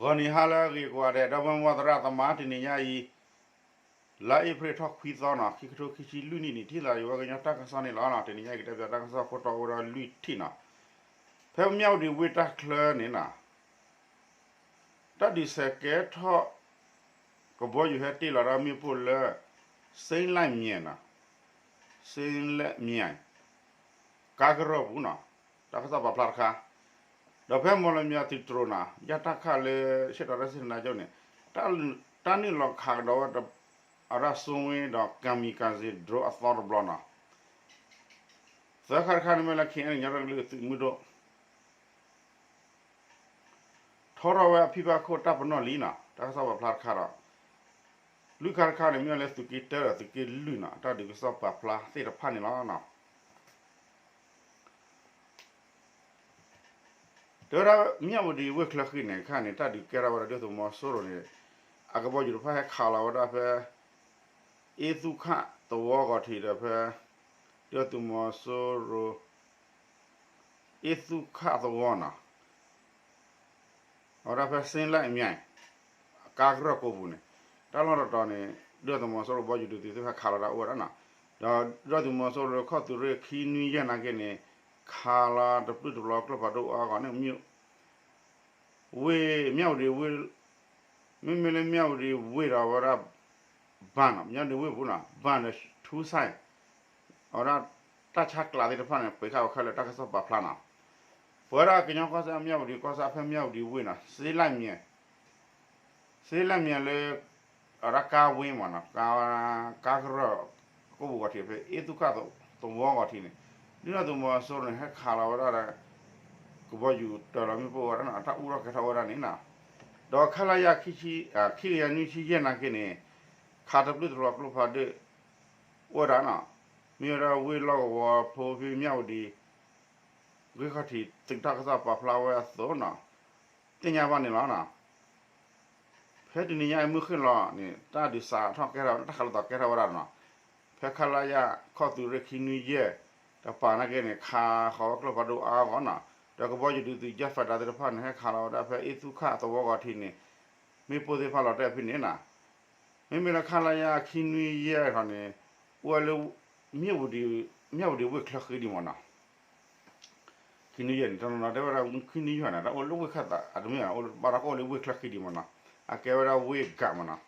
ဂီၤနံၤဟါလၢအဂ့ၤကိးဂၤဒဲး ဒီပုၢ်ဝဲၢ်သရၣ်သမါ တနံၤညါအံၤ လါအ့ဖြ့ၣ်ထီၣ်ခွံသီနီၤ ခံကထိခံဆံလွံၢ်နံၣ်န့ၣ် ထံၣ်သးဒံးဝဲကညီတၢ်ကစီၣ်န့ၣ်လီၤ. တနံၤညါအံၤ ကတဲပၠးတၢ်ကစီၣ်ခိၣ်တီအိၣ်ဝဲဒၣ်လွံၢ်ထံၣ်နီၤ. ဖဲမၠၣ်ဝတံၤဝ့ၢ်တၢ်ချၢန့ၣ်နီၤ တၢ်ဒုးစဲးကဲထီၣ် ကဘီယူၤဟဲတ့ၢ်လီၤဒီးမ့ၣ်ပိၢ်လၢ စ့လၣ်မၠဲၣ်နီၤ, စ့လၣ်မၠဲၣ် ကါကရၢၢ်ပူၤနီၤ, တၢ်ကစီၣ်ပာ်ဖျါတခါ, ဒီးဖဲမီၣ်လမၠဲၣ်သုးတြိၤနီၤ ယၢ်တၢ်ခၣ်လၢ ဆ့ၣ်တီးတၢ်စ့ၣ်တနါကၠိန့ၣ် တၢ်နုာ်လီၤခးကဒီးဝဲ အရၣ်စိဝ့ဒီး ကၤမံၤကၤစ့ဒြိအသီတဘျီနီၤ. သၢခါတခါန့ၣ် မ့ၢ်လၢ ခ့ၣ်အဲၣ်ယူၣ် ကညီဒီကလုာ်သုးမုၢ်ဒိၣ် ထီထီၣ်ဝဲအဖံဘၣ်ခိၣ်တၢ်ပနီၣ်လံနီၤ, တၢ်ကစီၣ်ပာ်ဖျါတခါဒီး လွံၢ်ခါတခါန့ၣ် မ့ၢ်လၢသုးက့တၢဒီးသုးက့လွံၢ်နီၤ တၢ်ဒုးကစီၣ်ပာ်ဖျါသ့ၣ်တဖၣ်န့ၣ်လီၤ. တဲဝဲဒၣ်မၠၣ်ဝတံၤဝ့ၢ်ချၢဃံန့ၣ် ခါန့ၣ် တၢ်ဒုးကဲထီၣ်ဝဲဒၣ်ဒုၣ်ဒါသုးမီၤစိရိၤန့ၣ် အကဘီယူၤတဖၣ်ဟဲခးလီၤဝဲဒၣ်ဖဲ အ့သူၣ်ခၣ်သဝီဂီၤထံးဒီးဖဲ ဒုၣ်ဒါသုးမီၤစိရိၤ အ့သူၣ်ခၣ်သဝီနီၤ အဝဲဒၣ်ဖဲစ့လၣ်အမၠဲၣ် ကါကရၢၢ်ကိးပူၤန့ၣ် တၢ်လီၢ်တတီၤန့ၣ် ဒုၣ်ဒါသုးမီၤစိရိၤဘီယူၤဒုးသုးသ့ၣ်တဖၣ်ခးလီၤတၢ်အိၣ်ဝဲဒၣ်နီၤ, ဒီးဒုၣ်ဒါသုးမီၤစိရိၤခီၣ်သုးရ့ၣ်ခံနွံယဲၢ်နာ်က့န့ၣ် ခးလီၤတပျုၢ်တပျီၤကျိဖးဒိၣ်အါဂီၢ်န့ၣ် မ့ၢ် ဝ့ၢ် မၠၣ်ဝတံၤဝ့ၢ် မ့မ့ၢ်လၢမၠၣ်ဝတံၤဝ့ၢ်ဒီးဝဲဒၣ် ဘၣ်နီၤ မၠၣ်ဝတံၤဝ့ၢ်ပူၤနီၤ ဘၣ်ဒီးထူစဲၣ် အဝဲဒၣ်တၢ်ဆါကျးသ့ၣ်တဖၣ်န့ၣ် ပှ့ၤဃာ်ဝဲခဲလၢာ် တၢ်ကစီၣ်ပာ်ဖျါနီၤ. ပဝဲဒၣ်ကညီကီၢ်စဲၣ် မၠၣ်ဝတံၤကီၢ်စဲၣ် ဖဲမၠၣ်ဝတံၤဝ့ၢ်နီၤ စ့လၣ်မၠဲၣ် စ့လၣ်မၠဲၣ်လၢ အဝဲဒၣ်ကါဝ့ၢ်မးနီၤ ကါကရၢၢ် ကိးပူၤဂီၤထံး ဖဲအ့သူၣ်ခၣ်သဝီဂီၤထံးန့ၣ် ဒုၣ်ဒါသုးမီၤစိရိၤန့ၣ် ဟဲခးလီၤဝဲဒၣ်ဒီး ကဘီယူၤတၢၤလီၤမ့ၣ်ပိၢ်ဝဲဒၣ်နီၤ တၢ်အူထီၣ်ကဲထီၣ်ဝဲဒၣ်န့ၣ်နီၤ. ဒီးခလရ ခံကယၤနွံဆံယဲၢ်နာ်က့န့ၣ် ခးတပျုၢ်တပျီၤကျိဖးဒိၣ် အိၣ်ဝဲဒၣ်နီၤ, မ့ၢ်ဝဲဒၣ်ဝ့ၢ်လီၢ်ကဝီၤဖိဖဲမၠၣ်ဝတံၤ ဂ့ၢ်ခီၣ်ထံးသုးတၢ်ကစီၣ်ပာ်ဖျါဝဲအသိးနီၤ, သ့ၣ်ညါဘၣ်န့ၣ်လီၤနီၤ. ဖဲတနံၤညါအံၤမုၢ်ဃ့ၢ်လီၤန့ၣ် တၢ်ဒုးစးထီၣ်ကဲထီၣ် တၢ်ခးလိာ်သးကဲထီၣ်ဝဲဒၣ်နီၤ, ဖဲခလရ ခီၣ်သုးရ့ၣ်ခံနွံယဲၢ် တပၤနာ်က့န့ၣ် ခးဃီၤဝဲကျိဖးဒိၣ်အါဂီၢ်နီၤ, ဒီးကဘီယူၤဒုးသုး jet fighter သ့ၣ်တဖၣ်န့ၣ် ဟဲခးလီၤဝဲဒၣ်ဖဲ အ့သူၣ်ခၣ်သဝီဂီၤထံးန့ၣ် မ့ၣ်ပိၢ်သ့ၣ်တဖၣ်လီၤတဲာ်ဖဲန့ၣ်နီၤ. မ့မ့ၢ်လၢခလရ ခံနွံယဲၢ်ခီန့ၣ် အိၣ်ဝဲလၢ မၠၣ်ဝတံၤဝ့ၢ်ချၢဃံဒံးမးနီၤ. ခံနွံယဲၢ်န့ၣ် တနီၤနီၤတဲဝဲဒၣ် ခံနွံယဲၢ်န့ၣ် တၢ်အိၣ်လၢဝ့ၢ်ခၢၣ်သး အတမ့ၢ်ဘၣ် ဘၣ်ဒီးကအိၣ်လၢဝ့ၢ်ချၢဃံဒံးမးနီၤ, အကဲဝဲဒၣ်ဝ့ၢ်ကးမးနီၤ.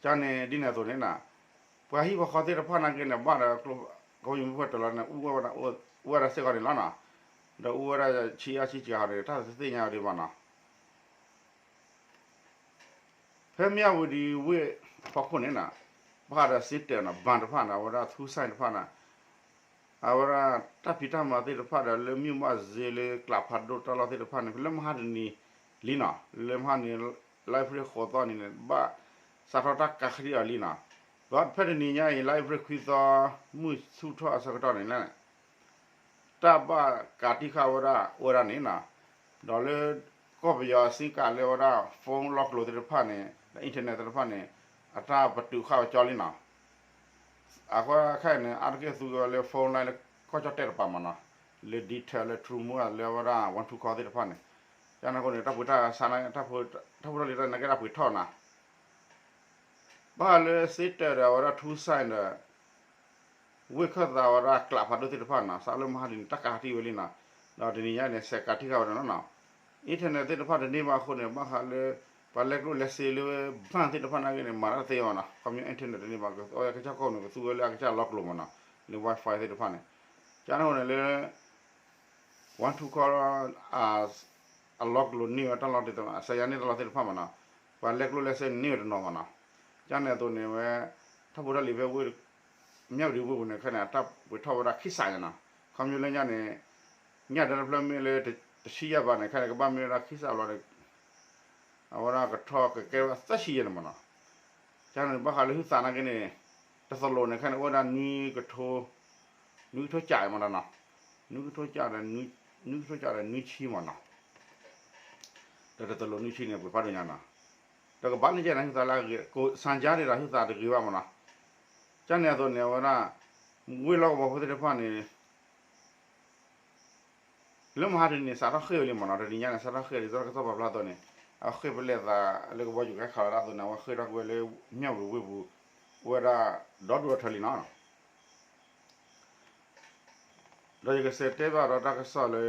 ကန့ၣ်ဒ်န့ၣ်အသိးန့ၣ်နီၤ ပှၤဟံၣ်ပှၤဃီသ့ၣ်တဖၣ်နာ်က့န့ၣ် ဘၣ်ဒီး ကဘီယူၤမ့ၣ်ပိၢ်တၢၤလီၤန့ၣ် အိၣ်ဝဲဒၣ်စ့ၢ်ကီးန့ၣ်လီၤနီၤ, ဒီးအိၣ်ဝဲဒၣ်ဆံးအါဆံးစှၤဃီန့ၣ် တၢ်တသ့ၣ်ညါဝဲဒံးဘၣ်နီၤ. ဖဲမၠၣ်ဝတံၤဝ့ၢ်ဖီခိၣ်န့ၣ်နီၤ ဘၣ်ဃးဒီးစ့တၢးနီၤ ဘၣ်တဖၣ်န့ၣ် အဝဲဒၣ်ထူစဲၣ်တဖၣ်န့ၣ် အဝဲဒၣ်တၢ်ဖံးတၢ်မၤသ့ၣ်တဖၣ်ဒီး လၢမ့ၢ်ဘၣ်စ့လၢကျးဖးဒိၣ်တၢ်လီၢ်သ့ၣ်တဖၣ်န့ၣ် လၢမဟါတနံၤလံနီၤ လၢမဟါန့ၣ် လါအ့ဖြ့ၣ်ဃိးသီန့ၣ်န့ၣ် ဘၣ်စးထီၣ်တၢ်ကးဃံအီၤလံနီၤ. ဒီးဖဲတနံၤညါအံၤ လါအ့ဖြ့ၣ်ခွံသီ မုၢ်ဆူၣ်ထီၣ်အဆၢကတီၢ်န့ၣ် တၢ်ဘၣ်ကးတံာ်ဃာ်ဝဲဒၣ်အိၣ်ဝဲဒၣ်န့ၣ်နီၤ, ဒီးလၢ ကီၢ်ပယီၤ SIM card လၢဝဲဒၣ် phone လီၢ်ကျိၤသ့ၣ်တဖၣ်န့ၣ် ဒီး internet သ့ၣ်တဖၣ်န့ၣ် အတၢ်ပတုာ်ဃာ်ဝဲကၠီလံနီၤ. အဃိခဲအံၤန့ၣ် အါတက့ၢ်သူဝဲလၢ phone line လၢကီၢ်ကၠီၣ်တဲၣ်တပၤမးနီၤ, လၢ DTAC လၢ True Mobile လၢဝဲဒၣ် One To Call သ့ၣ်တဖၣ်န့ၣ်, ကန့ၣ်အဃိန့ၣ် တၢ်ပှ့ၤတၢ်ဆါန့ၣ် တၢ်ဖိတၢ်လံၤတၢ်န့ၣ်က့တၢ်ပှ့ၤထီၣ်နီၤ ဘၣ်ဃးလၢစ့တၢးဒီးအဝဲဒၣ်ထူစဲၣ်ဒီး ဝ့ၢ်ခၢၣ်သးဝဲဒၣ်ကျးဖးဒိၣ်သ့ၣ်တဖၣ်နီၤ, စးလၢမဟါတနံၤန့ၣ် တၢ်ကးတံာ်ဝဲလံနီၤ, ဒီးတနံၤညါန့ၣ် စဲးကးတံာ်ဃာ်ဝဲဒၣ်နီၤနီၤ, internet သ့ၣ်တဖၣ်တန့ၢ်ဘၣ်အဃိန့ၣ် ဘၣ်ဃးလၢ ပှၤလဲကျိၣ်လဲစ့လၢ bank သ့ၣ်တဖၣ်နာ်က့န့ၣ် မၤတၢ်တသ့ဘၣ်နီၤ, ခီဖျိ internet တန့ၢ်ဘၣ် အဝဲကစၢ်ကီၢ်န့ၣ် ကသူဝဲလၢအကစၢ်လီၢ်ကျိၤမးနီၤ, လၢ Wi-Fi သ့ၣ်တဖၣ်န့ၣ်, ကန့ၣ်အဃိန့ၣ်လၢ One To Call အလီၢ်ကျိၤန့ၢ်ဝဲတၢ်လီၢ်သ့ၣ်တဖၣ် စဲးယါန့ၢ်တၢ်လီၢ်သ့ၣ်တဖၣ်မးနီၤ, ပှၤလဲကျိၣ်လဲစ့န့ၢ်ဝဲတနီၤမးနီၤ, ကန့ၣ်အသိးန့ၣ်ဝဲ ထီၣ်ဖိတၢ်လံၤဖဲဝ့ၢ် မၠၣ်ဝတံၤဝ့ၢ်ပူၤန့ၣ် ခဲန့ၣ် အတၢ်ပှ့ၤထီၣ်ဝဲဒၣ်ခံစးယါနီၤ, ခီဖျိလၢညါန့ၣ် ညၣ်ဒၢတဖျၢၣ်မ့ၢ်လၢတဆံယဲၢ်ဘးန့ၣ် ခဲန့ၣ် ကဘၣ်မ့ၢ်ဝဲဒၣ်ခံစးဘျီန့ၣ် အဝဲဒၣ်ကထီၣ်ကကဲဝဲသၢဆံယဲၢ်န့ၣ်မးနီၤ, ကန့ၣ်ဘၣ်ဃးလၢဟုသးနာ်က့န့ၣ် တသလိၤန့ၣ် ခဲန့ၣ် အိၣ်ဝဲဒၣ်နွံကထိ နွံကထိကးမးနီၤ, နွံကထိကးဒီး နွံကထိကးဒီးနွံဆံမးနီၤ, ဒီးတသလိၤနွံဆံန့ၣ် ပှ့ၤဖးဒိၣ်ညါနီၤ, ဒီးကဘၣ်န့ၣ်ကဲန့ၣ် ဟုသးလၢအဂ့ၤ စၢ်ကါဒံးဒီးဟုသးတဂ့ၤဘၣ်မးနီၤ, ကန့ၣ်အသိးန့ၣ် အဝဲဒၣ် ဝ့ၢ်လီၢ်ကဝီၤဖိသ့ၣ်တဖၣ်န့ၣ် လၢမဟါတနံၤန့ၣ် စးထီၣ်ဃ့ၢ်ဝဲလံမးနီၤ, တနံၤညါန့ၣ် စးထီၣ်ဃ့ၢ်လံ တၢ်ကစီၣ်ပာ်ဖျါအသိးန့ၣ်, အဃ့ၢ်ပလဲၣ်သးလၢကဘီယူၤကဟဲခးလီၤတၢ်အသိးန့ၣ် အဝဲဃ့ၢ်ထီၣ်ကွံာ်ဝဲလၢ မၠၣ်ဝတံၤဝ့ၢ်ပူၤ အိၣ်ဝဲဒၣ်ဒီဒူၣ်ဒီထၢလံနီၤ. ဒီးယကစံးတဲဘၣ်ဒီးတၢ်ကစီၣ်လၢ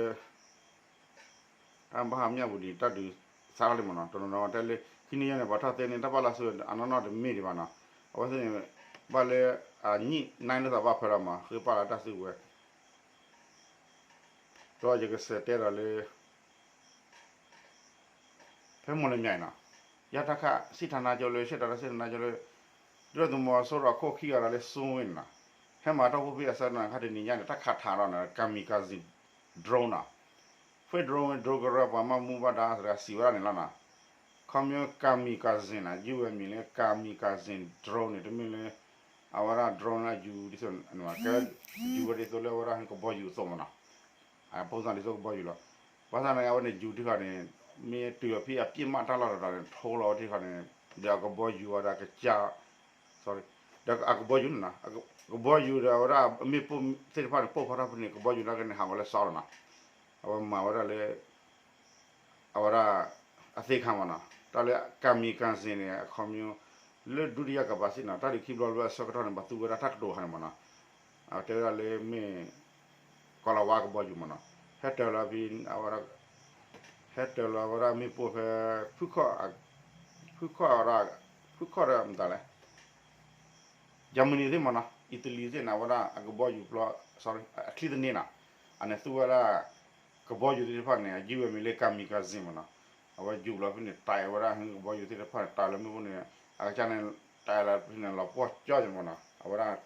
အဘၣ်ဟးမၠၣ်ဝတံၤတၢ်ဒုးစးထီၣ်လံမ့ၢ်နီၤ, တနီၤနီၤတဲလၢ ခံနံၤညါန့ၣ် ပှၤထီၣ်သ့န့ၣ် တၢ်ပာ်လၢ်ဆူအနီၢ်နီၢ်တမ့ၢ်ဒံးဘၣ်နီၤ, အဝဲသ့ၣ်န့ၣ် ဘၣ်လၢ အညိၣ်နါန့ၢ်သးဘၣ်ဖဲလီၤမး ဃ့ပာ်လီၤတၢ်စုကဝဲၤ ဒီးယကစံးတဲဒီးလၢ ဖဲမီၢ်လမၠဲၣ်နီၤ, ယၤတၢ်ခးစံးထးနါကၠိလၢ ရှဲတၢ်တၢ်စံးထးနါကၠိလၢ ဒုၣ်ဒါသုးမီၤစိရိၤအခိၣ်ခံဂၤဒီးလၢစိဝ့ၢ်န့ၣ်နီၤ, ဟဲမၤတၢ်အိၣ်ဖှိၣ်ဖဲအဆၢကတီၢ်န့ၣ် ခါတနံၤညါန့ၣ် တၢ်ခးထးဒီးန့ၣ် kamikaze drone နီၤ, ဖဲ drone drone ကရၢပှၤမၤမူဘၣ်ဒါတဂၤစံးဝဲဒၣ်န့ၣ်လီၤနီၤ, ခီဖျိ kamikaze နီၤ ယုၢ်ဝဲမံၤလၢ kamikaze drone န့ၣ် တမ့ၢ်လၢ အဝဲဒၣ် drone လၢယူၤဒ်သိး ကဲ ယူၤဝဲဒ်သိးလၢအဝဲဒၣ်ကဘီယူၤအသိးမ့ၢ်နီၤ, အဖိသၣ်ဒ်သိးကဘီယူၤလီၤ, ဘၣ်ဆၣ်န့ၣ် အဝဲန့ၣ်ယူၤတခီန့ၣ် မ့ၢ်တုၤအဖံအပျ့ၢ်မးတၢ်လီၢ်တတီၤန့ၣ် ထိလီၤဝဲတခီန့ၣ် ဒီးအကဘီယူၤအဝဲဒၣ်ကစၢ် ဒီးအကဘီယူၤန့ၣ်နီၤ, ကဘီယူၤဒီးအဝဲဒၣ်အမ့ၣ်ပိၢ်သ့ၣ်တဖၣ်န့ၣ် ပိၢ်ဖီထီၣ်ဖဲန့ၣ် ကဘီယူၤနာ်က့န့ၣ် ဟးဝဲလၢစီလီၤနီၤ, အဝဲမၤဝဲဒၣ်လၢ အဝဲဒၣ် အသ့ခါမ့ၢ်နီၤ, တၢ်လၢ kamikaze န့ၣ် အခီပညီ လၢဒုတိယကမ္ဘာစစ်နီၤ, တၢ်ဒုးခံဘျီလၢအဆၢကတီၢ်န့ၣ် ပှၤသူဝဲဒၣ်တၢ်ကတိၤဟးန့ၣ်မ့ၢ်နီၤ, အတဲဝဲဒၣ်လၢမ့ၢ် ကီၤလၤဝါကဘီယူၤမ့ၢ်နီၤ, ဟဲတၢၤလီၤဖဲ အဝဲဒၣ် ဟဲတၢၤလီၤဝဲဒၣ်မ့ၣ်ပိၢ်ဖဲ ဖုခီၣ် ဖုခီၣ်ဝဲဒၣ် ဖုခီၣ်ဒီးမတၤလဲၣ် Germany သ့ၣ်မ့ၢ်နီၤ, Italy သ့ၣ်န့ၣ် အဝဲဒၣ်အကဘီယူၤပျီ sorry အချံသန့နီၤ, အန့ၣ်သူဝဲဒၣ် ကဘီယူၤသ့ၣ်တဖၣ်န့ၣ် အယုၢ်ဝဲမံၤလၢ kamikaze မ့ၢ်နီၤ, အဝဲယူၤလီၤဖဲန့ၣ် တၢ်အဝဲဒၣ်ဟ့ကဘီယူၤသ့ၣ်တဖၣ်န့ၣ် တၢ်လၢမ့ၣ်ပိၢ်န့ၣ် အကစၢ်န့ၣ် တၢ်လၢဖဲန့ၣ် လီၤပှီၢ်ကၠီယမ့ၢ်နီၤ, အဝဲဒၣ်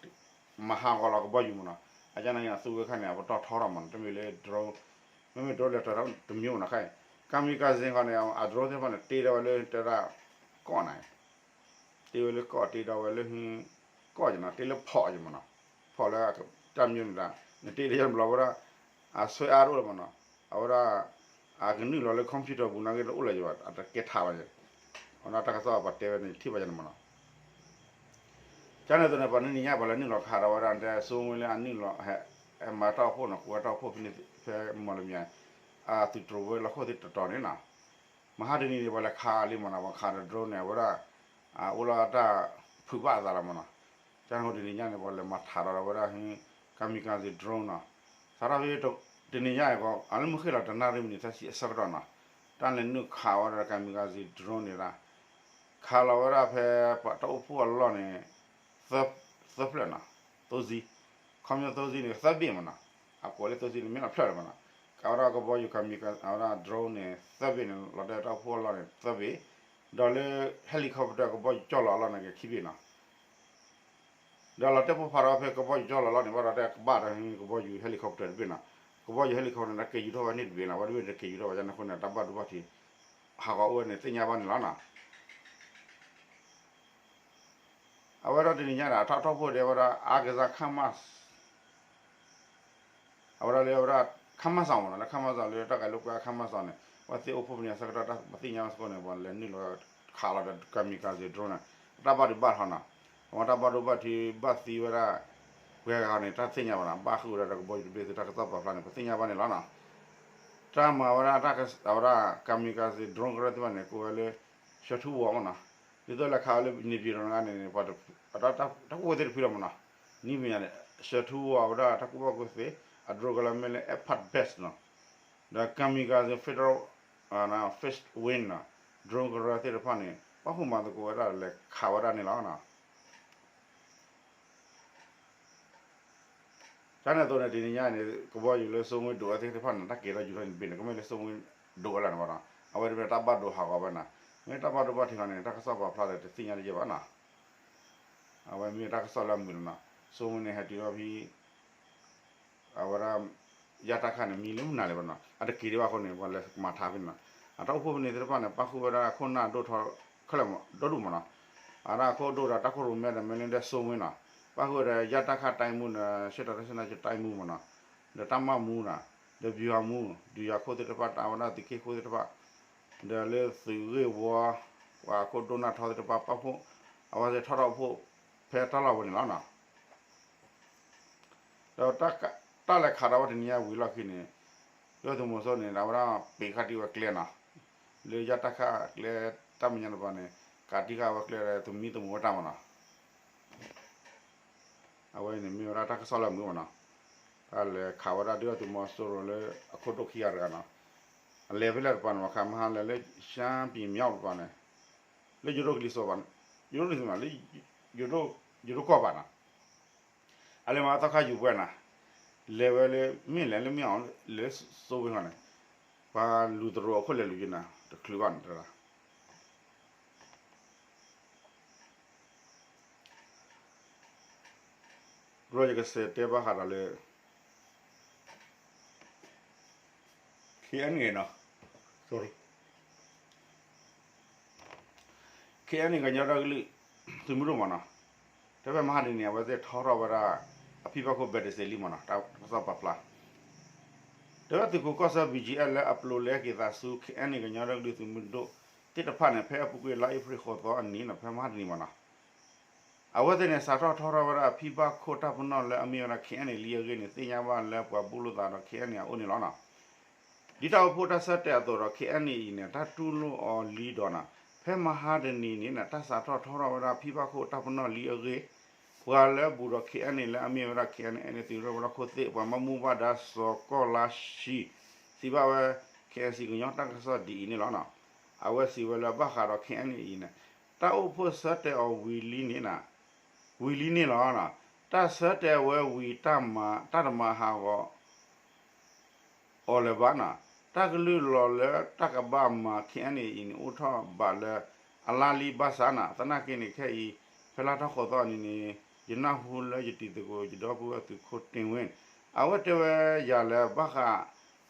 မၤဟးဂီၤလီၤကဘီယူၤမ့ၢ်နီၤ, အကစၢ်န့ၣ် သူဝဲခါန့ၣ် အပတီၢ်ထီထီၣ်မ့ၢ်နီၤ, တမ့ၢ်လၢ drone မ့မ့ၢ် drone လဲၤတၢၤတမံၤမ့ၢ်နီၤ, ခါအံၤ kamikaze ဃီန့ၣ် အ drone သ့ၣ်တဖၣ်န့ၣ် တ့ထီၣ်ဝဲလၢတဲဒၣ် ကီၢ်န့ၣ် တ့ဝဲလၢကီၢ် တ့ဒီးဝဲလၢ ကီၢ်ယနီၤ, တ့လၢဖီးယမ့ၢ်နီၤ, ဖီးလၢတၢ်မံၤန့ၣ်ဒၣ် နတ့လၢယဘျီဝဲဒၣ် အဆွဲအါတအိၣ်လၢၤမ့ၢ်နီၤ, အဝဲဒၣ် အကနုာ်လီၤလၢ computer ပူၤနာ်က့တအိၣ်လၢၤယဘၣ် အတကဲထးဘၣ်ယဲ, အဝဲဒၣ်တၢ်ကစီၣ်ပှၤတဲဝဲန့ၣ် ထံၣ်ဘၣ်ယဲန့ၣ်မ့ၢ်နီၤ ကန့ၣ်အသိးန့ၣ် ပှၤနံၤနံၤညါပှၤလၢနုာ်လီၤခးဒီးဝဲဒၣ် တဲစိမ့ၢ်လၢအနုာ်လီၤ ဟဲမၤတၢ်အိၣ်ဖှိၣ်နီၤ ကိးဝဲတၢ်အိၣ်ဖှိၣ်ဖဲန့ၣ် ဖဲမီၢ်လမၠဲၣ် အသုးတြိၤဝဲလီၢ်ခိၣ်သ့ၣ်တတီၤန့ၣ်နီၤ, မဟါတနံၤန့ၣ် ပှၤလဲၤခးလံမ့ၢ်နီၤ ပှၤခးဒီး drone န့ၣ် အဝဲဒၣ် အိၣ်လီၤတၢ်ဖုးဘၣ်အသးလီၤမ့ၢ်နီၤ, ကန့ၣ်အဃိတနံၤညါန့ၣ် ပှၤလဲၤမၤထးဒီးဝဲဒၣ် kamikaze drone နီၤ, စးထီၣ်ဖဲတနံၤညါအံၤ အလၢမုၢ်ဃ့ၢ်လီၤတနၣ်ရံၣ်မံးနံးသၢဆံအဆၢကတီၢ်နီၤ, တၢ်လဲၤနုာ်ခးဝဲဒၣ် kamikaze drone န့ၣ်ဒၣ် ခးလီၤဝဲဒၣ်ဖဲပှၤတၢ်အိၣ်ဖှိၣ်အလီၢ်န့ၣ် သၢဖျၢၣ်နီၤ, သိစံ, ခီပညီသိစံန့ၣ် သၢဘ့ၣ်မ့ၢ်နီၤ, အကိးလၢသိစံန့ၣ် မ့ၢ်နီၤဖျၢၣ်လီၤမ့ၢ်နီၤ, ကးဝဲဒၣ်ကဘီယူၤ kamikaze အဝဲဒၣ် drone န့ၣ် သၢဘ့ၣ်န့ၣ် လီၤတဲာ်တၢ်အိၣ်ဖှိၣ်အလီၢ်န့ၣ် သၢဘ့ၣ်, ဒီးလၢ helicopter ကဘီယူၤကၠီၣ်လီၤအလီၢ်န့ၣ်က့ၤခံဘ့ၣ်နီၤ ဒီးလီၤတဲာ်ပိၢ်ဖးထီၣ်ဖဲကဘီယူၤကၠီၣ်လီၤလီၢ်န့ၣ် ဘၣ်ဒီးတဲကဘၣ်ဒီးကဘီယူၤ helicopter တဘ့ၣ်နီၤ, ကဘီယူၤ helicopter န့ၣ် တၢ်က့ၤယူၤထီၣ်ဝဲန့ၣ်တဘ့ၣ်နီၤ, ဝဲတဘ့ၣ်န့ၣ် တက့ၤယူၤထီၣ်ဝဲန့ၣ်အဃိန့ၣ် တၢ်ဘၣ်ဒိဘၣ်ထံး ဟးဂီၤအိၣ်ဝဲန့ၣ် သ့ၣ်ညါဘၣ်န့ၣ်လီၤနီၤ. အဝဲဒၣ်တနံၤညါန့ၣ် အထီၣ်ထီၣ်ဖိဒဲးဝဲဒၣ် အါကစၢ် ခါမး အဝဲဒၣ်လၢအဝဲဒၣ် ခါမးစီၤမ့ၢ်နီၤ, လၢခါမးစီၤလၢတၢ်ဂဲၤလိာ်ကွဲ ခါမးစီၤန့ၣ် အဝဲသ့ၣ်အိၣ်ဖှိၣ်ပနံာ်အဆၢကတီၢ် ပသ့ၣ်ညါဘၣ်စ့ၢ်ကီးန့ၣ် ပှၤလဲၤနုာ်လီၤခးလီၤဒီး kamikaze drone န့ၣ် တၢ်ဘၣ်ဒိဘၣ်ထံးနီၤ, အဝဲတၢ်ဘၣ်ဒိဘၣ်ထံးဘၣ်သံဝဲဒၣ် ပှဲၤဂၤန့ၣ် တၢ်သ့ၣ်ညါဘၣ်နီၤ, ဘၣ်ဃုာ်ဝဲဒၣ်ဒီးကဘီယူၤတဘ့ၣ်သုတၢ်ကစီၣ်ပာ်ဖျါန့ၣ် ပသ့ၣ်ညါဘၣ်န့ၣ်လီၤနီၤ. တၢ်မၤဝဲဒၣ် အဝဲဒၣ် kamikaze drone ကရၢသ့ၣ်တဖၣ်န့ၣ် ကိးဝဲလၢ ဆှၢထူဝီမ့ၢ်နီၤ, ဒ်သိးလဲၤခးဝဲလၢ နေပြည်တော် န့ၣ်ဂ့ၤန့ၣ် ပှၤတၢ်ကူၣ်ဘၣ်ကူၣ်သ့တဖုလီၤမ့ၢ်နီၤ, နံၤမံၤညါန့ၣ် ဆှၢထူဝီဝဲဒၣ်တၢ်ကူၣ်ဘၣ်ကူၣ်သ့ အ drone ကလၢမ့ၢ်လၢ Apache base နီၤ, ဒီး kamikaze federal fixed wing နီၤ, drone ကရၢသ့ၣ်တဖၣ်န့ၣ် ပၣ်ဃုာ်မၤသကိးဝဲဒၣ်လဲၤခးဝဲဒၣ်န့ၣ်လီၤနီၤ. ကန့ၣ်အသိးန့ၣ် တနံၤညါန့ၣ် ကဘီယူၤလၢစိမ့ၢ်ဒိၣ်ဝဲသ့ၣ်တဖၣ်န့ၣ် တၢ်က့ၤထီၣ်ယူၤထီၣ်န့ၣ်တဘ့ၣ်န့ၣ် ကမ့ၢ်လၢစိမ့ၢ်ဒိၣ်ဝဲလၢန့ၣ်ဘၣ်နီၤ, အဝဲတမ့ၢ်တၢ်ဘၣ်ဒိဟးဂီၤဝဲနီၤ, မ့ၢ်တၢ်ဘၣ်ဒိဘၣ်ထံးဃီန့ၣ် တၢ်ကစီၣ်ပာ်ဖျါဒီးတသ့ၣ်ညါတယဲၢ်ဘၣ်နီၤ. အဝဲမ့ၢ်တၢ်ကစီၣ်လၢအမုာ်လီၤနီၤ, စိမ့ၢ်န့ၣ်ဟဲတုၤထီၣ်ဖဲ အဝဲဒၣ် ယၢ်တၢ်ခၣ်န့ၣ် မံလၢမုၢ်နၤလံဘၣ်နီၤ, အတက့ၤဒံးဘၣ်အဃိန့ၣ် ပှၤလဲၤမၤထါဖဲန့ၣ်နီၤ, အတၢ်အိၣ်ဖှိၣ်ဖဲန့ၣ်သ့ၣ်တဖၣ်န့ၣ် ပၣ်ဃုာ်ဝဲဒၣ်ခိၣ်နၢ်ဒိၣ်ထီ ခဲလၢာ်ဒီဒူၣ်မ့ၢ်နီၤ, အဒၣ်ခိၣ်ဒိၣ်ဒီးတၢ်ခိၣ်ရိၣ်မဲဒီးမ့ၢ်လၢဒဲစိမ့ၢ်နီၤ, ပၣ်ဃုာ်ဝဲဒီးယၢ်တၢ်ခၣ်တၢ်မူဒီး ရှဲတၢ်တၢ်စဲနၢ်ကၠိတၢ်မူမ့ၢ်နီၤ, ဒီးတၢ်မၢ်မူနီၤ, ဒီးဗျူဟာမှူး ဒုးယၤခိၣ်သ့ၣ်တဖၣ် တၢ်ဝဲဒၣ်သုးက့ခိၣ်သ့ၣ်တဖၣ် ဒီးလၢသုးဂ့ၢ်ဝီ ပှၤခိၣ်ဒိၣ်နၢ်ထီသ့ၣ်တဖၣ် ပၣ်ဖှိၣ် အဝဲသ့ၣ်ထီၣ်ထီၣ်အိၣ်ဖှိၣ်ဖဲတၢ်လီၢ်ဝဲန့ၣ်လီၤနီၤ. ဒီးတၢ်လဲၤခးဒီးဝဲတနံၤညါဝံၤလီၢ်ခံန့ၣ် ဒုၣ်ဒါသုးမီၤစိန့ၣ် အဝဲဒၣ်ပံးဃာ်တံၢ်ဝဲကျဲနီၤ, ဒ လၢယတၢ်ခးကျဲတၢ်မဲာ်ညါတပၤန့ၣ် ကးတံၢ်ဃာ်ဝဲကျဲသမံသမိးဝဲတၢ်မးနီၤ. အဝဲန့ၣ်မ့ၢ်ဝဲဒၣ်တၢ်ကစီၣ်လၢအမုာ်မးနီၤ. တၢ်လဲၤခးဝဲဒၣ်ဒုၣ်ဒါသုးမီၤစိရိၤလၢအခိၣ်ဒိၣ်ခံဂၤတဂၤနီၤ. အလဲၤဖဲလဲၣ်တပၤန့ၣ် ပှၤခးမဟါလဲၤလၢ ရှမ်းပြည်မြောက် တပၤန့ၣ် လၢယိၤဒိၣ်ကလံၤစိးဘၣ်, ယိၤဒိၣ်ကလံၤစိးမး လၢ ယိၤဒိၣ်ကီၢ်ဘၣ်နီၤ. အလဲၤမၤသီခါယူၤပှဲၤနီၤ, လဲၤဝဲလၢ မ့ၢ်လဲၤလၢမ့ၢ်အီၤလၢစိဝ့ၢ်ဃီန့ၣ်, ပှၤလူၤသရိာ်အခိၣ်လဲၤလူၤက့ၤနၤ တချုးဘၣ်န့ၣ်တဂၤ ဘျီယကစံးတဲဘၣ်ဃးဒီးလၢ KNA နီၤ, sorry, KNA ကညီဒီကလုာ် သုးမုၢ်ဒိၣ်မးနီၤ, တဲဖဲမဟါတနံၤန့ၣ် အဝဲသ့ၣ်ထီထီၣ်ဝဲဒၣ် အဖံဘၣ်ခိၣ် ဘဲးတစဲးလံမးနီၤ, တၢ်ကစီၣ်ပာ်ဖျါ တဲဝဲသုးခိးကီၢ်ဆၢ ဘီၣ်ကၠံအဲၣ် လၢအပျိးလဲက့ၤသးဆူ KNA ကညီဒီကလုာ်သုးမုၢ်ဒိၣ်သ့ၣ်တဖၣ်န့ၣ် ဖဲအပူၤကွံာ်လါအ့ဖြ့ၣ်ဃိးသီအနံၤနီၤ, ဖဲမဟါတနံၤမးနီၤ အဝဲသ့ၣ်န့ၣ် စးထီၣ်ထီထီၣ်ဝဲဒၣ်အဖံဘၣ်ခိၣ်တၢ်ပနီၣ်လၢအမ့ၢ်ဝဲဒၣ် KNA လံအဂ့ၢ်န့ၣ် သ့ၣ်ညါဘၣ်လၢပှၤဘူးလိာ်သးဒီး KNA အအိၣ်န့ၣ်လီၤနီၤ. ဒ်တၢ်အိၣ်ဖှိၣ်တၢ်ဆၢတဲာ်အသိးဒီး KNA အံၤန့ၣ် တၢ်တူၢ်လိာ်အီၤလံဒီးနီၤ, ဖဲမဟါတနံၤန့ၣ် တၢ်စးထီၣ်ထီထီၣ်ဝဲဒၣ်ဖံဘၣ်ခိၣ်တၢ်ပနီၣ်လံအဂ့ၢ်, ပှၤလၢအဘူးဒီး KNA လၢအမ့ၢ်ဝဲဒၣ် KNA သုးရ့ၣ်ဝဲၤလီၢ်ခိၣ်သ့ၣ် ပှၤဘၣ်မူဘၣ်ဒါစီၤကီၢ်လါၡံ စံးဘၣ်ဝဲ KNC ကညီတၢ်ကစီၣ်ဒ်အံၤန့ၣ်လီၤ. အဝဲစံးဝဲလၢဘၣ်ဃးဒီး KNA အံၤန့ၣ် တၢ်အိၣ်ဖှိၣ်ဆၢတဲာ်အီၤဝံၤလံန့ၣ် ဝံၤလံန့ၣ်လီၤ. တၢ်ဆၢတဲာ်ဝဲဝံၤ တၢ်မၤ တၢ်တမၤဟးဂီၤ အီၤလၢၤဘၣ်နီၤ, တၢ်ကလုၢ်လီၤလၢတၢ်ကဘၣ်မၤ KNA အံၤန့ၣ် အိၣ်ထီၣ်ဘၣ်လၢအလါလံဘၣ်ဆၣ်နီၤ, သနာ်က့န့ၣ်ခဲအံၤ ဖဲလါထီၣ်ဃိးသီအနံၤန့ၣ် ယနၢ်ဟူလၢယတံၤသကိး ယဒီပုၢ်ဝဲၢ်သုးခိၣ်တ့ၢ်ဝ့ၣ် အဝဲတဲဝဲယၤလၢဘၣ်ဃး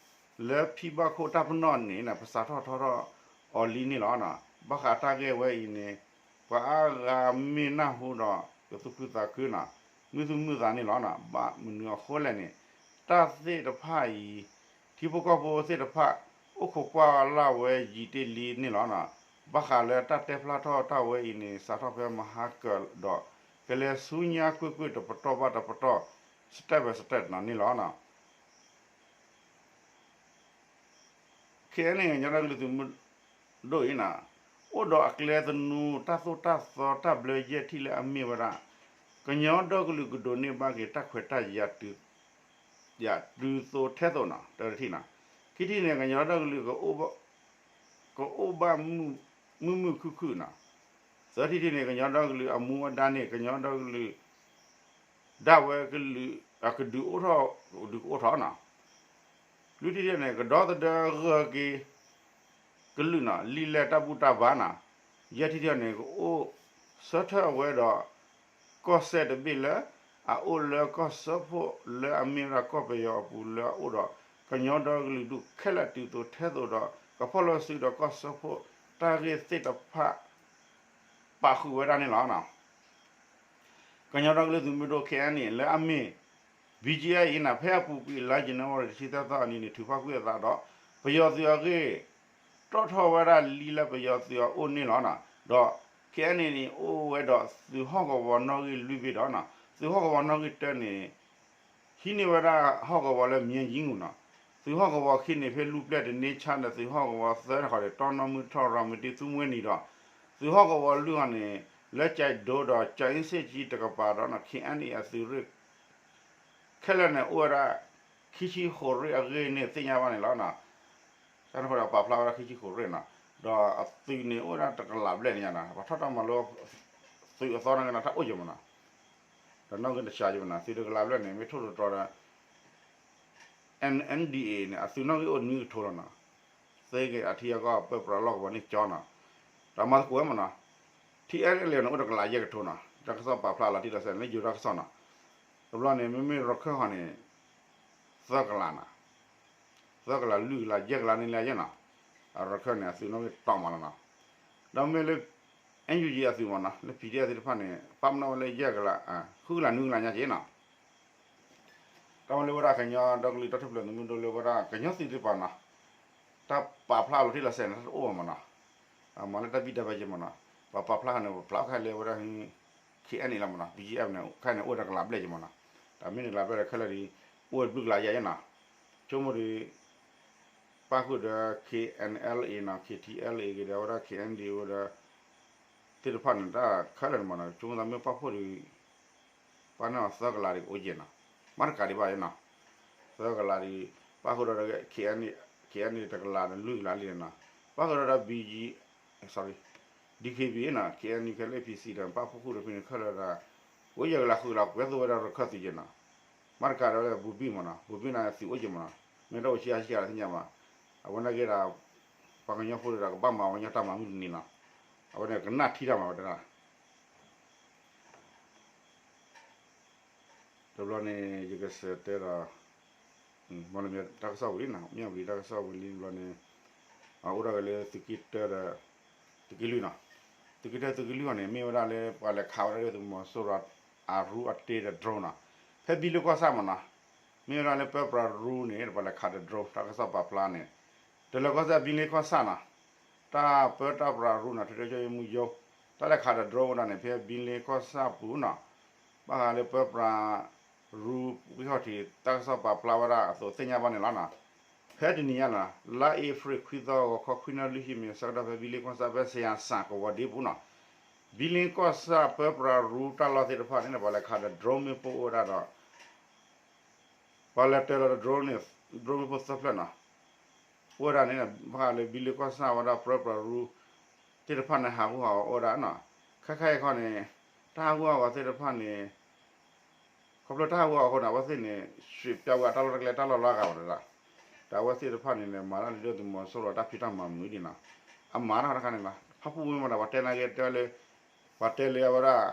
လၢဖံဘၣ်ခိၣ်တၢ်ပနီၣ်န့ၣ် ပစးထီၣ်ထီထီၣ်အီၤလံန့ၣ်လီၤ. ဘၣ်ဃးတၢ်ဂ့ၢ်ဝဲအံၤန့ၣ် ပှၤအါဂၤမ့ၢ်နၢ်ဟူဒီး ကသူၣ်ခုသးခုနီၤ, မုာ်သူၣ်မုာ်သးန့ၣ်လီၤ. ဘၣ်မနုၤအဃိလဲၣ်န့ၣ် တၢ်သ့ၣ်တဖၣ်အံၤ ထံဖိကီၢ်ဖိသ့ၣ်တဖၣ် အိၣ်ခိးကွၢ်လၢ်ဝဲယံာ်တ့ၢ်လံန့ၣ်လီၤ. ဘၣ်ဃးလၢတၢ်တဲဖျါထီၣ်တၢ်ဝဲအံၤန့ၣ် စးထီၣ်ဖဲမဟါကၢၤဒီး ကလဲၤဆူညါကွ့ၢ်ကွ့ၢ်တပတီၢ်ဘၣ်တပတီၢ် step by step န့ၣ်လီၤ. KNA ကညီဒီကလုာ်သုးမုၢ်ဒိၣ်အံၤန့ၣ် အိၣ်ဒီးအကျဲသနူ တၢ်သိၣ်တၢ်သီတၢ်ဘျၢယဲၢ်ထံၣ်လၢအမ့ၢ်ဝဲဒၣ် ကညီဒီကလုာ်ကဒိးန့ၢ်ဘၣ်က့ၤတၢ်ခွဲးတၢ်ယာ် ယၤတုၤသိးထဲသိးနီၤ တၢတထံၣ်နီၤ, ခံထံၣ်န့ၣ် ကညီဒီကလုာ် ကအိၣ်ဘၣ်မုာ်မုာ်ခုၣ်ခုၣ်နီၤ, သၢထံၣ်တထံၣ်န့ၣ် ကညီဒီကလုာ်အမူဝဲဒါန့ၣ် ကညီဒီကလုာ် ဒၣ်ဝဲကလုာ် အကဒုးအိၣ်ထီၣ် ဒုးကအိၣ်ထီၣ်နီၤ, လွံၢ်ထံၣ်တထံၣ်န့ၣ် ကဒီသဒၢဂၢၢ်က့ၤ ကလုာ်နီၤ လံာ်လဲၢ်တၢ်ဘူၣ်တၢ်ဘါနီၤ, ယဲၢ်ထံၣ်တထံၣ်န့ၣ် ကအိၣ်ဆၢထၢၣ်ဝဲဒီး ကီၢ်စဲၣ်တဘ့ၣ်လၢ အအိၣ်လၢကီၢ်စၢဖှိၣ်လၢအမ့ၢ်ဝဲဒၣ်ကီၢ်ပယီၤအပူၤလၢအအိၣ်ဒီး ကညီဒီကလုာ်ဒူၣ်ခဲလၢာ်တုၤသိးထဲသိးဒီး ကဖီၣ်လိာ်စုဒီးကီၢ်စၢဖှိၣ်တၢ်ဂ့ၢ်သ့ၣ်တဖၣ် ပာ်ဃုာ်ဝဲဒၣ်န့ၣ်လီၤ. ကညီဒီကလုာ်သုးမုၢ်ဒိၣ် KNA လၢအမ့ၢ် ဘီကၠံအၣ်အံၤန့ၣ် ဖဲအပူၤကွံာ်လါယနူၤအါရံၤတဆံသၢသီအနံၤန့ၣ် ထုးဖးကွံာ်အသးဒီး ပယီၤသုးအဂ့ၢ် တီၣ်ထီၣ်ဝဲဒၣ်လံလၢပယီၤသုးအအိၣ်န့ၣ်လီၤ. ဒီး KNA န့ၣ် အိၣ်ဝဲဒီးသုးဟီၣ်ကဝီၤနီၣ်ဂံၢ်လွံၢ်ဘ့ၣ်ဒီး သုးဟီၣ်ကဝီၤနီၣ်ဂံၢ်တၢန့ၣ် ဟံးန့ၢ်ဝဲဒၣ်ဟီၣ်ကဝီၤလၢမၠဲယံငူာ်နီၤ, သုးဟီၣ်ကဝီၤခံန့ၣ် ဖဲလူၢ်ပျဲၢ်တန့ဆါဒီး သုးဟီၣ်ကဝီၤသၢတခီန့ၣ် တီနီၢ်မုၢ်ထီၣ် ရၤမတံ သူမှဲနံၤဒီး သုးဟီၣ်ကဝီၤလွံၢ်ဂၤန့ၣ် လၢကၠဲးဒိဒီးကၠဲးအ့စ့ၣ်ကၠံတကပၤဒီး KNA အသုးရ့ၣ် ခဲလၢာ်န့ၣ် အိၣ်ဝဲဒၣ် ခံဆံဃိးရ့ၣ်အဂ့ၢ်န့ၣ် သ့ၣ်ညါဘၣ်န့ၣ်လီၤ. တၢ်န့ၣ်ဃိဒီးပာ်ဖျါဝဲဒၣ်ခံဆံဃိးရ့ၣ်နီၤ, ဒီးအသုးန့ၣ် အိၣ်ဝဲဒၣ်တကလးဘျဲၣ်န့ၣ်ညါနီၤ, ပှၤထီၣ်တၢ်မၤလိ သုးအသီန့ၣ်ကနၣ်တၢ်အိၣ်ယဲၢ်မးနီၤ, ဒီးနီၣ်ဂံၢ်တစှၤယဲၢ်မးနီၤ, သုးတကလးဘျဲၣ်န့ၣ် မ့ၢ်ထိၣ်တတြီဒီး NMDA န့ၣ် အသုးနီၣ်ဂံၢ်အိၣ်နွံကထိလီၤနီၤ, သ့ဂ့ၤအထံအကီၢ်ပၢပြးလီၢ်ကဝီၤန့ၣ်ကၠီနီၤ, ဒီးမၤသကိးဝဲမးနီၤ, TNLA န့ၣ် အိၣ်တကလးယဲၢ်ကထိနီၤ, တၢ်ကစီၣ်ပာ်ဖျါလီၤတံၢ်လီၤဆဲးန့ၣ် လၢယိၤတၢ်ကစီၣ်နီၤ, တဘျီန့ၣ် မ့မ့ၢ်ရခၢၣ်ဟီန့ၣ် သၢကလးနီၤ, သၢကလးလွံၢ်ကလးယဲၢ်ကလးန့ၣ်လၢယဲၢ်နီၤ, ရခၢၣ်န့ၣ် အသုးနီၣ်ဂံၢ်တီၢ်မးလီၤနီၤ, ဒီးမ့ၢ်လၢ NUG အသုးမးနီၤ, လၢ ပီၣ်ဒ့ၣ် သ့ၣ်တဖၣ်န့ၣ် ပာ်ပနီၣ်ဝဲလၢယဲၢ်ကလး, ဃုကလးနွံကလးညါက့နီၤ, တၢ်မ့ၢ်လၢဝဲဒၣ်ကညီဒီကလုာ်တၢ်ထူၣ်ဖျဲးသုးမုၢ်ဒိၣ်လၢဝဲဒၣ်ကညီသုးသ့ၣ်တဖၣ်နီၤ, တၢ်ပာ်ဖျါလီၤတံၢ်လီၤဆဲးန့ၣ် တအိၣ်ဘၣ်မးနီၤ, မၤလၢတၢ်ဘံၣ်တၢ်ဘၢက့မးနီၤ, ပှၤပာ်ဖျါဃီန့ၣ် ပာ်ဖျါခဲလၢာ်ဝဲဒၣ် KNA လီၤမးနီၤ, BGF န့ၣ် ခဲန့ၣ် အိၣ်တကလးဘျဲၣ်က့မးနီၤ, တၢ်မ့ၢ်တကလးဘျဲၣ်ဒီးခဲလၢာ်ဒီး အိၣ်ဝဲတဘျုးကလးယဲၢ်ယဲၢ်နီၤ, ဆိကမိၣ်ဒီး ပၣ်ဃုာ်ဒီး K N L A နီၤ K T L A က့ၤဒီး အဝဲဒၣ် K N D A ဒီး သ့ၣ်တဖၣ်န့ၣ် တၢ်ခဲလၢာ်န့ၣ်မးနီၤ ဆိကမိၣ်သးမ့ၢ်ပၣ်ဖှိၣ်ဒီး ပၣ်န့ၢ်အီၤသၢကလးဒံးအိၣ်က့ၤနီၤ မ့ၢ်တကးဒံးဘၣ်နီၤ သၢကလးဒံး ပၣ်ဃုာ်ဒီး K N D A တကလးဒီးလွံၢ်ကလးလံနီၤ ပၣ်ဃုာ်ဒီးဒီး B G sorry D K B A နီၤ K N U K L A P C ဒီး ပၣ်ဖှိၣ်ဃုာ်ဒီးဖဲန့ၣ်ခဲလၢာ်ဒီး အိၣ်ယဲၢ်ကလးဃုကလး ကွဲသိးဝဲဒၣ်ရခၢၣ်သုးက့ၤနီၤ မ့ၢ်တကးဒီးလၢ ဘူဘံၣ်မးနီၤ ဘူဘံၣ်န့ၣ်သုးအိၣ်က့ၤမးနီၤ မ့ၢ်တအိၣ်ဆံးအါဆံးအါလၢသ့ၣ်ညါဘၣ် အဝဲန့ၣ်က့ၤဒီး ပှၤကညီဖိဒီးကဘၣ်မၤဝဲညီတၢ်မၤမုၢ်တနံၤနီၤ အဝဲန့ၣ်ကနၣ်ထံတၢ်မၤဝဲတဒၣ် တဘျီန့ၣ် ယကစံးတဲဒီး မ့ၢ်လၢတၢ်ကစီၣ်ဝံၤလံနီၤ မ့ၢ်ဝံၤတၢ်ကစီၣ်ဝံၤလံတဘျီန့ၣ် အအိၣ်ဒၣ်က့ၤလၢသုးက့တၢဒီး သုးက့လွံၢ်နီၤ သုးက့တၢသုးက့လွံၢ်အီၤန့ၣ် မ့ၢ်ဝဲဒၣ်လၢပှၤလဲၤခးဝဲဒၣ်ဒုၣ်ဒါသုးမီၤစိရိၤအရူအတ့ဒီး drone နီၤ ဖဲဘံလ့ကီၢ်ဆၣ်မးနီၤ မ့ၢ်ဝဲဒၣ်လၢပၢပြးရူန့ၣ် ပှၤလဲၤခးဒီး drone တၢ်ကစီၣ်ပာ်ဖျါန့ၣ် တလၢကီၢ်ဆၣ်ဘံလ့ကီၢ်ဆၣ်နီၤ တၢ်ပၢတၢ်ပြးရူနီၤ ထွဲထွဲကၠိမူယိ တၢ်လဲၤခးဒီး drone ဝဲဒၣ်န့ၣ် ဖဲဘံလ့ကီၢ်ဆၣ်ပူၤနီၤ ဘၣ်ဃးလၢပၢပြးရူဝ့ၢ်ခီၣ်ထံး တၢ်ကစီၣ်ပာ်ဖျါဝဲဒၣ်အသိးသ့ၣ်ညါဘၣ်န့ၣ်လီၤနီၤ. ဖဲတနံၤညါနီၤ လါအ့ဖြ့ၣ်ခွံသီ ဂီၤခီခွံနၣ်ရံၣ်လွံၢ်ဆံမံးနံး ဆၢကတီၢ် ဖဲဘံလ့ကီၢ်ဆၣ်ဖဲစယၤစၣ်ကဝီၤဒ့ပူၤနီၤ ဘံလ့ကီၢ်ဆၣ်ပၢပြးရူတၢ်လီၢ်သ့ၣ်တဖၣ်န့ၣ် ပှၤလဲၤခးဒီး drone မ့ၣ်ပိၢ်အိၣ်ဝဲဒၣ်ဒီး ပှၤလဲၤတၢၤလီၤဒီး drone န့ၣ် drone မ့ၣ်ပိၢ်သၢဖျၢၣ်နီၤ အိၣ်ဝဲဒၣ်န့ၣ် ဘၣ်ဃးလၢဘံလ့ကီၢ်ဆၣ်ဝဲဒၣ်ပၢပြးရူ သ့ၣ်တဖၣ်န့ၣ် ဟးဂူာ်ဟးဂီၤအိၣ်ဝဲဒၣ်နီၤ. ခဲခါအံၤခီန့ၣ် တၢ်ဟးဂူာ်ဟးဂီၤသ့ၣ်တဖၣ်န့ၣ် ခီဖျိတၢ်ဟးဂူာ်ဟးဂီၤအဃိန့ၣ် အဝဲသ့ၣ်န့ၣ် ရွှေ့ပြောင်းဝဲအတၢ်လီၢ်တၢ်ကျဲတၢ်လီၢ်လီၤဂာ်ဝဲဒၣ် ဒီးအဝဲသ့ၣ်တဖၣ်န့ၣ် မၤတၢ်လၢဒုၣ်ဒါသုးမီၤစိရိၤတၢ်ဖံးတၢ်မၤမုာ်ဒံးနီၤ. အမၤတၢ်တခါန့ၣ်လီၤ ဖၣ်ပူၣ်ဝဲမးဒီး ပှၤတဲနာ်က့တဲလၢ ပှၤတဲလၢအဝဲဒၣ်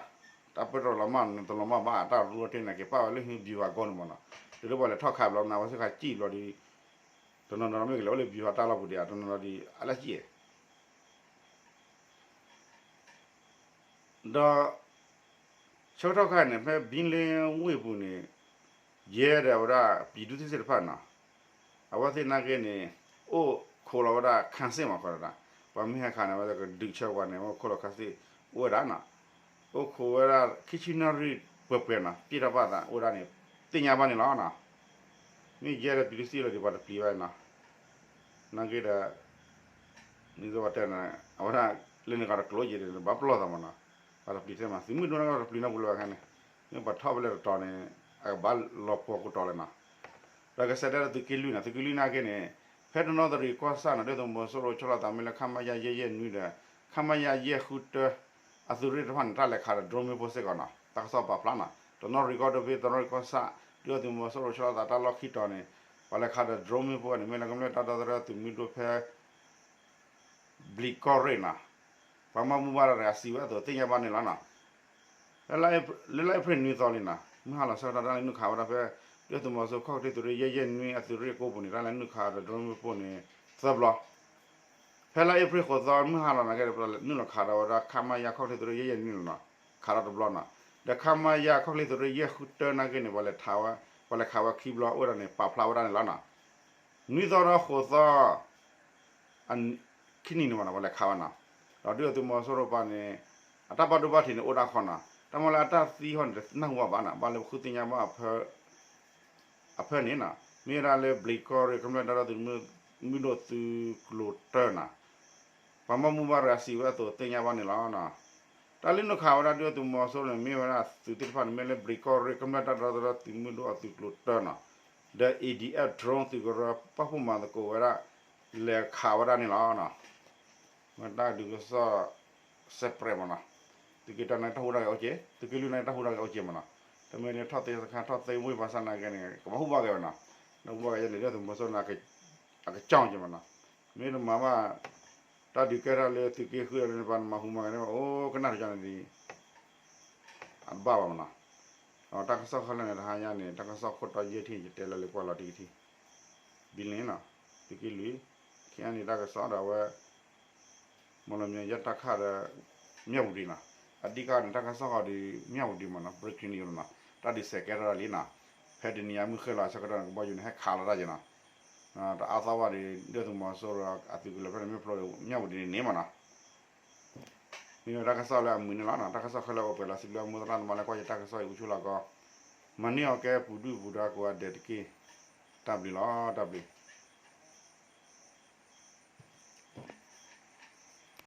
တၢ်ပၢတလီၤမၢ် တလီၤမၢ်ဘၣ် တၢ်ရူအတ့န့ၣ် က့ၤပာ်ဝဲလၢဟံၣ်ဘံၤဝါကီၢ်န့ၣ်မးနီၤ. တုၤလၢပှၤလဲၤထီၣ်ခးဘျီန့ၣ် အဝဲသ့ၣ်ခးစံၣ်ဘျီဒီး တနီၤနီၤမ့ၢ်ကလဲၤအိၣ်လၢဘံၤဝါတၢ်လီၢ်ပူၤဒံး တနီၤနီၤဒီး အလၢစံၣ် ဒီး ဆၢကတီၢ်ခါန့ၣ် ဖဲဘံလ့ဝ့ၢ်ပူၤန့ၣ် ယဲဒီးအဝဲဒၣ် ပြည်သူ့စစ် သ့ၣ်တဖၣ်နီၤ အဝဲသ့ၣ်နာ်က့န့ၣ် အိၣ်ခိးလီၤဝဲဒၣ် ခါစ့ၣ်မး ခီဒၣ် ပှၤမ့ၢ်ဟဲခးန့ၣ် အဝဲသ့ၣ်ကဒုးဆၢပှၤန့ၣ် အိၣ်ခိးလီၤခါစ့ၣ် အိၣ်ဝဲဒၣ်နီၤ အိၣ်ခိးဝဲဒၣ် ခံဆံနၣ်ရံၣ်ပှဲၤပှဲၤနီၤ ပျဲၢ်ထီၣ်ဘၣ်သးအိၣ်ဒၣ်န့ၣ် သ့ၣ်ညါဘၣ်န့ၣ်လီၤနီၤ. မ့ၢ်ယဲဒီး ပြည်သူ့စစ် လီၤဒီး ပှၤတပျံၤဘၣ်နီၤ နာ်က့ဒီး နံၤသိးပှၤတဲန့ၣ် အဝဲဒၣ် လၢန့ၣ်ကီးတကျိၤယံၤဒီး ဘၣ်ပလီၢ်သးမးနီၤ ပှၤတပျံၤထဲမး သုးမုၢ်ဒိၣ်န့ၣ်ကီးတပျံၤနီတပူၤလၢၤဘၣ်ခဲန့ၣ် မ့ၢ်ပှၤထီၣ်ဖဲလဲၣ်တတီၤန့ၣ် အကဘၣ်လီၤပှီၢ်ကိးတီၤလဲၣ်နီၤ. ဒီးကစဲးတဲဒီးသုးက့လွံၢ်နီၤ သုးက့လွံၢ်နာ်က့န့ၣ် ဖဲတနီသရံၣ်ကီၢ်ဆၣ်နီၤ ဒုၣ်ဒါသုးမီၤစိရိၤဆီလီၤသးမ့ၢ်လၢ ခမရ ယဲၢ်ယဲၢ်နွံဒီး ခမရ ယဲၢ်ဃုတၢ အသုးရ့ၣ်တဖၣ်န့ၣ် တၢ်လဲၤခးဒီး drone မ့ၣ်ပိၢ်စ့ၢ်ကီးနီၤ တၢ်ကစီၣ်ပာ်ဖျါနီၤ တနီသရံၣ်ကီၢ်ဒိၣ်ဖဲ တနီသရံၣ်ကီၢ်ဆၣ် ဒုၣ်ဒါသုးမီၤစိရိၤဆီလီၤသးတၢ်လီၢ်ခံတီၤန့ၣ် ပှၤလဲၤခးဒီး drone မ့ၣ်ပိၢ်န့ၣ် မ့ၢ်လၢကမျၢၢ်တၢ်ဒီသဒၢသုးမုၢ်ဒိၣ်ဖဲ ဘျံးကီၢ်ရ့ၣ်နီၤ ပှၤဘၣ်မူဘၣ်ဒါတဂၤစံးဝဲအသိးသ့ၣ်ညါဘၣ်န့ၣ်လီၤနီၤ. လၢလါအ့ဖြ့ၣ်နွံသီလံနီၤ မုၢ်ဟါလီၤဆၢကတီၢ် တၢ်လဲၤနုာ်ခးဝဲဒၣ်ဖဲ ဒုၣ်ဒါသုးမီၤစိရိၤခီၣ်ထံးသုးရ့ၣ် ယဲၢ်ယဲၢ်နွံ အသုးရ့ၣ်ကိးပူၤန့ၣ် တၢ်လဲၤနုာ်ခးဒီး drone မ့ၣ်ပိၢ်န့ၣ် သၢဘျီ ဖဲလါအ့ဖြ့ၣ်ဃိးသီ မုၢ်ဟါလီၤနာ်က့ဒီး နုာ်လီၤခးဒီးဝဲဒၣ် ခမရ ခီၣ်ချ့သုးရ့ၣ် ယဲၢ်ယဲၢ်နွံနီၤ ခးဒီးတဘျီနီၤ ဒီး ခမရ ခီၣ်ချ့သုးရ့ၣ် ယဲၢ်ဃုတၢနာ်က့န့ၣ် ပှၤလဲၤခးဝဲ ပှၤလဲၤခးဝဲခံဘျီအိၣ်ဝဲဒၣ်န့ၣ် ပာ်ဖျါဝဲဒၣ်န့ၣ်လီၤနီၤ. နွံသီဒီးဃိးသီ ခံနံၤန့ၣ်မးနီၤ ပှၤလဲၤခးဝဲနီၤ ဒီးဒုၣ်ဒါသုးမီၤစိရိၤပၤန့ၣ် အတၢ်ဘၣ်ဒိဘၣ်ထံးန့ၣ်အိၣ်ဒၣ်ဃီနီၤ တၢ်မ့ၢ်လၢအတၢ်သံဃီန့ၣ် တနၢ်ဟူဘၣ်ဘၣ်နီၤ ဘၣ်လၢပဃုသ့ၣ်ညါဘၣ် အဖၢန့ၣ်နီၤ မ့ၢ်ဝဲဒၣ်လၢ ဘျံးကီၢ်ရ့ၣ် ကမျၢၢ်တၢ်ဒီသဒၢသုးမုၢ်ဒိၣ်သုးကျိၤတၢနီၤ ပှၤဘၣ်မူဘၣ်ဒါတဂၤစံးဝဲအသိးသ့ၣ်ညါဘၣ်န့ၣ်လီၤ. တၢ်လဲၤနုာ်ခးဝဲဒၣ်ဒုၣ်ဒါသုးမီၤစိရိၤန့ၣ် မ့ၢ်ဝဲဒၣ်သုးသ့ၣ်တဖၣ်န့ၣ် မ့ၢ်လၢ ဘျံးကီၢ်ရ့ၣ် ကမျၢၢ်တၢ်ဒီသဒၢသုးမုၢ်ဒိၣ်အသုးကျိၤတၢနီၤ ဒီး A D F drone သုးကရၢ ပာ်ဖှိၣ်မၤသကိးဝဲဒၣ် လဲၤခးဝဲဒၣ်န့ၣ်လီၤ. မ့ၢ်တၢ်ဒုးကစီၣ် separate မးနီၤ သုးက့တၢနာ်က့တၢ်ဟူးတၢ်ဂဲၤအိၣ်က့ သုးက့လွံၢ်နာ်က့တၢ်ဟူးတၢ်ဂဲၤအိၣ်က့မးနီၤ တမ့ၢ်လၢထီၣ်သ့စခါ ထီၣ်သ့ဝ့ၢ်ဘၣ်ဆၣ်နာ်က့န့ၣ် ကဘၣ်ဟူးဘၣ်ဂဲၤဝဲနီၤ နဟူးဘၣ်ဂဲၤယဲၢ်န့ၣ် ဒုၣ်ဒါသုးမီၤစိရိၤန့ၣ် အကကၠီက့မးနီၤ မ့ၢ်တမၤဘၣ် တၢ်ဒုးကဲထီၣ်လၢသုးက့ဃုာ်လၢနပၤနမၤဟူးမၤဂဲၤန့ၣ် အိၣ်ကနၣ်တကၠီန့ၣ်ဒံး အတဘၣ်ဘၣ်မးနီၤ တၢ်ကစီၣ်ခဲလၢာ်န့ၣ် တဟါညါန့ၣ် တၢ်ကစီၣ်ခိၣ်တီယဲၢ်ထံၣ် ယတဲလၢလံာ်ကွၢ်လီၤတံၢ်ကထံၣ် ဘံလ့နီၤ သုးက့လွံၢ် ခံအန့ၣ်တၢ်ကစီၣ်ဒီးအဝဲ မီၣ်လမၠဲၣ်ယဲၢ်တၢ်ခၣ်ဒီး မၠၣ်ဝတံၤနီၤ အဓိကန့ၣ် တၢ်ကစီၣ်ဃီဒီး မၠၣ်ဝတံၤမးနီၤ breaking news နီၤ တၢ်ဒုးစဲးကဲထီၣ်ဒၣ်လံနီၤ ဖဲတနံၤညါမုၢ်ဃ့ၢ်လီၤအဆၢကတီၢ်န့ၣ် ကဘီယူၤန့ၣ် ဟဲခးလီၤတၢ်က့ၤနီၤ တအါသီဘၣ်ဒီး ဒုၣ်ဒါသုးမီၤစိရိၤအသုးကလၢၤဖဲန့ၣ် မ့ၢ်ဖျိဒီး မၠၣ်ဝတံၤန့ၣ်န့ၣ်မးနီၤ မ့ၢ်တၢ်ကစီၣ်လၢအမုာ်န့ၣ်လီၤနီၤ တၢ်ကစီၣ်ခဲလၢာ်အိၣ်ပှဲၤလီၤ စံးဘျုးမိၢ်သရၣ်သမါလၢကွၢ်ယတၢ်ကစီၣ်အံၤ အိၣ်ဆူၣ်လီၤကီး မၤန့ၢ်အီၤကဲပူၤဒုၣ်ပူၤဒါကိးဂၤဒဲးတက့ၢ်. တၢ်ဘျုးလီၤ တၢ်ဘျုး